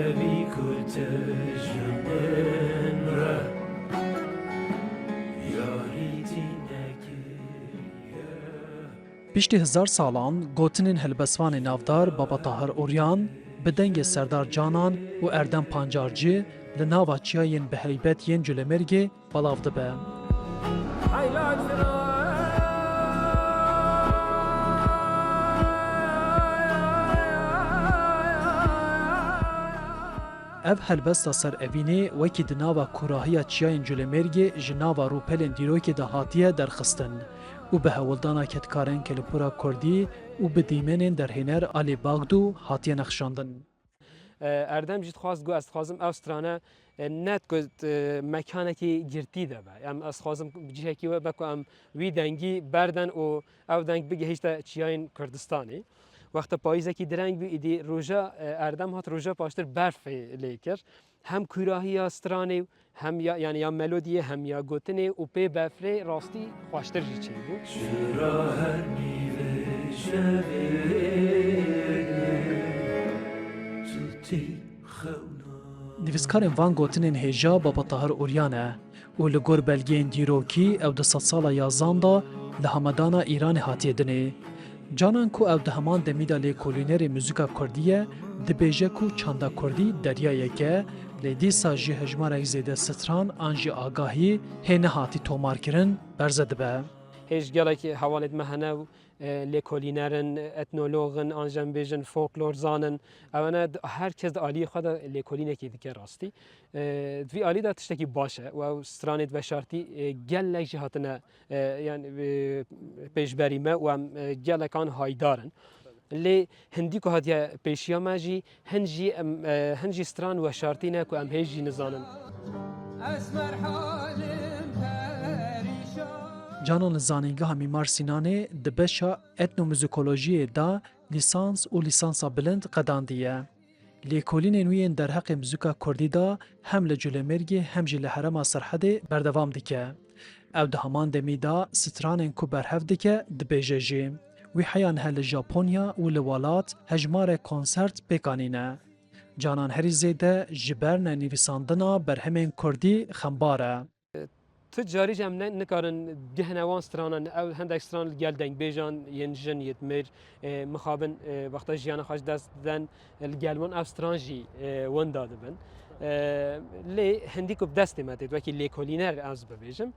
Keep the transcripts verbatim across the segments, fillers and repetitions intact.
Evî ku te ji min re yarî tîne kiriye. Piştî hezar salan, gotinên helbestvanê navdar Baba Tahir Uryan bi dengê Serdar Canan û Erdem Pancarcî li nava çiyayên bi heybet yên Colemêrgê belav dibe. Ev helbesta ser evînê wekî di nava kûrahiya çiyayên Colemêrgê ji nava rûpelên dîrokê de hatiye derxistin û bi hewldana kedkarên kelîpûra kurdî û bi dîmenên derhêner Alî Bagdû hatiye nexşandin. E, Erdem jî dixwast, got, ez dixwazim ev strane, e, ne ku, e, mekanekî girtî de be. Em, ez dixwazim cihekî we be ku em wî dengî berden û ev deng bigihîşte çiyayên Kurdistanê. Wexta payîzekî direng bû, îdî roja, e, Erdem hat roja paştir berfê lê kir. Hem kûrahiya stranê, hem ya, yani ya melodiyê, hem ya gotinê û pê befrê rastî xweştir jî çêbû. Çira her nîvê şevê tu tê xewna. Nivîskarên van gotinên hêja Baba Tahir Uryan e û li gor belgeyên dîrokî ew di sedsala yazdan de li Hamedana Îranê hatiye dinê. Canan ku ew di heman demî de lêkolînerê muzîka kurdî ye, dibêje ku çanda kurdî deryayek e, lê dîsa jî hejmarek zêde stran an jî agahî hê nehatî tomarkirin berze dibe. Hêj gelek hevalêt me hene û, e, lêkolîner in, etnolog in, an jî em bêjin folklor zan in. Ew ne di-, her kes di aliyê xwe de lêkolînekê dike rastî. E, di vî alî de tiştekî baş e û ew stranê di veşartî, e, gelek jî hatine, e, yani, e, pêşberî me û em, e, gelekan haydar in. Lê hindî ku hatiye pêşiya me jî, hin jî em, e, hin jî stran weşartî ne ku em hê jî nizanin. Canan li Zanîngeha Mîmar Sînanê di beşa etnomuzîkolojiyê de lîsans û lîsansa bilind qedandiye. Lêkolînên wî yên derheqê muzîka kurdî de hem li Colemêrgê hem jî li herêma Serhedê berdewam dike. Ew di heman demî de stranên ku berhev dike, dibêje jî. Wî heya niha li Japonya û li welat hejmarek konsert pêk anîne. Canan herî zêde ji ber nenivîsandina berhemên kurdî xembar e. Tu carî jî em ne, nikarin bigihine wan stranan. Ew hendek stran li gel dengbêjan yên jin, yê mêr, e, mixabin, e, wexta jiyana xwe ji dest diden, e, li gel wan ev stran jî, e, winda dibin. E, lê hindî ku bi destê me têt, wekî lêkolîner ez bibêjim,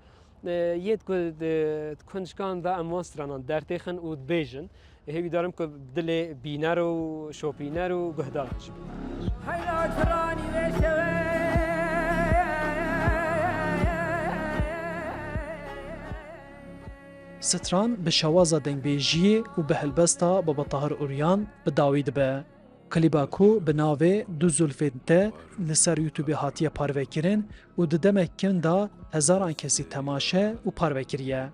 e, yê ku di, di kunçkan de em wan stranan dertêxin û dibêjin. Hêvîdar im ku bi dilê bîner û şopîner û guhdar jî. Heyla ciranî vê şevê. Stran bi şewaza dengbêjiyê û bi helbesta Baba Tahir Uryan bi dawî dibe. Klîba ku bi navê Du Zulfên Te li ser YouTubeê hatiye parvekirin û di demek kin de hezaran kesî temaşe û parve kiriye.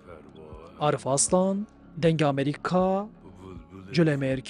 Arif Aslan, Dengê Amerîka, Colemêrg.